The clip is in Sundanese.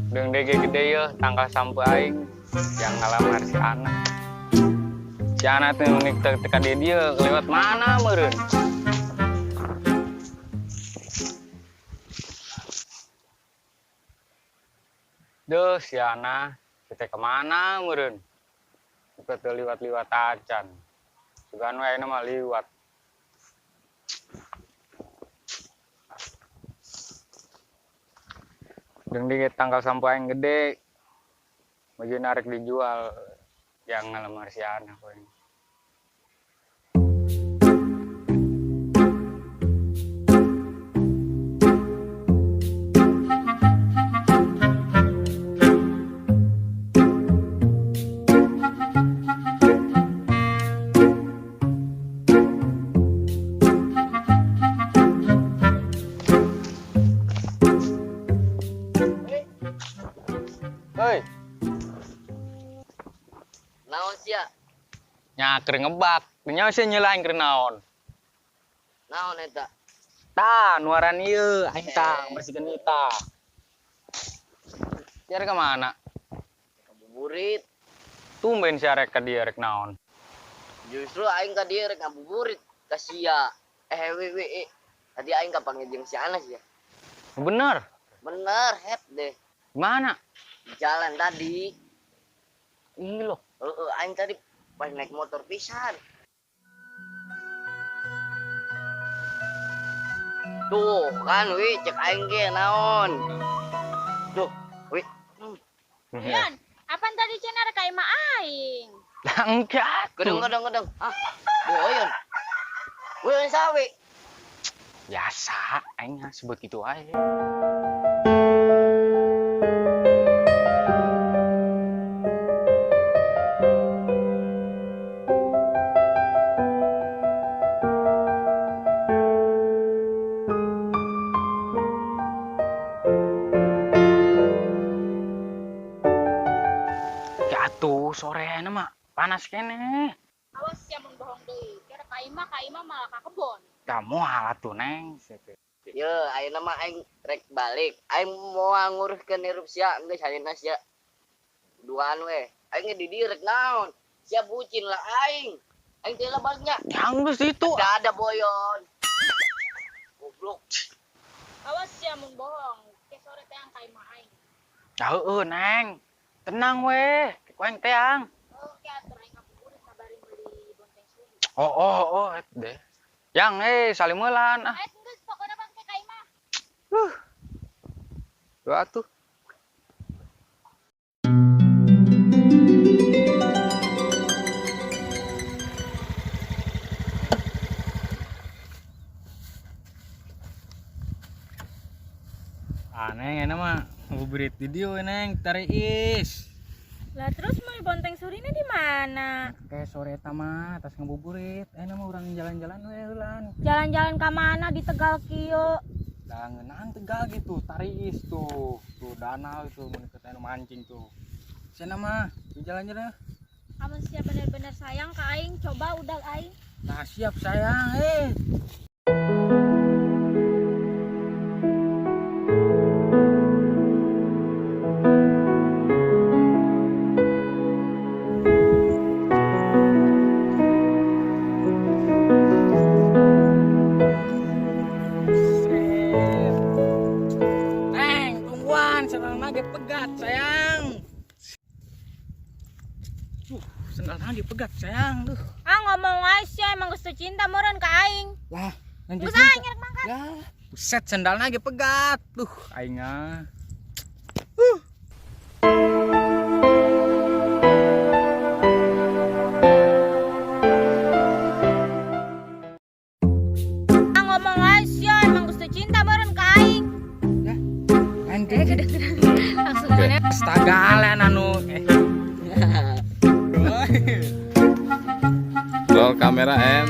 Deung dege gede yeuh tangkal sampeu aing yang ngalamar si Ana. Si Ana teh unik teu ka dieu lewat mana meureun. Duh si Ana kita kemana meureun? Kita teu liwat-liwat acan. Sugan we ayeuna mah liwat. Deung dege tangkal sampeu aing gede. Maju narik dijual yang ngalamar si Ana poe. Hei. Naon sia? Nya keur ngebak. Nya sia nyeula aing keur naon? Naon eta? Tah, nuaran ieu aing tah bersihkeun ieu tah. Sia rek ka mana? Ngabuburit. Tumben sia rek ka dieu rek naon? Justru aing ka dieu rek ngabuburit ka sia. Wi, wi, i. Tadi aing kapanggih jeung si Ana sia. Bener? Bener, het deh. Mana? Di jalan tadi. Ih loh. Heeh, aing tadi pas naik motor pisan. Tuh kan wi cek aing ge naon. Tuh, wi. Yan, apaan tadi cenah rek ka imah aing? Lah engke atuh. Gedeng gedeng gedeng. Ah, boyon. Boyon sawi. Biasa, aing mah sebut gitu aja. Jatuh sore na mah panas kene. Awas sia mun bohong deui. Kira ka imah malah ka kebon. Da moal atuh neng. Ye, ayeuna mah aing rek balik. Aing moal nguruskeun hirup sia geus ayeuna sia. Duaan we. Aing ge di dieu rek naon? Sia bucin lah aing. Aing teh lah baliknya. Yang geus itu. Tidak ada boyon. Goblok. Awas sia mun bohong. Ke sore teh ka imah aing. Dah heueuh neng. Tenang weh, ku aing teang. Oh, ke atuh aing ngabuburit sabari meuli bonteng suri. Oh, oh, oh, et deh. Yang salimelan ah. Eh, geus pokona bang ke ka imah. Dua atuh. Ah, neng, enak mah ngabuburit di dieu neng, tariis. Lah terus meuli bonteng surina di mana? Kayak sore eta mah tas ngabuburit. Enak mah urang jalan-jalan we heulan. Jalan-jalan ka mana di Tegal kieu? Lah ngeunaan Tegal gitu, tariis tuh. Tuh danau itu mun keur anu mancing tuh. Cenah mah di jalan-jalan. Amun sia bener-bener sayang ka aing, coba udag aing. Nah, siap sayang, Neng, tungguan, sendal nage pegat, sayang. Sendal nage pegat, sayang, duh. Ah, ngomong aja sih, emang geus teu cinta meureun ka aing. Lah, lanjut Geus cinta. aing rek mangkat. Ya, buset sendal nage pegat. Duh, aing ah. Ah, ngomong aja sih, emang geus teu cinta meureun ka aing. Langsung mana? Astaga, alen anu. Roll kamera and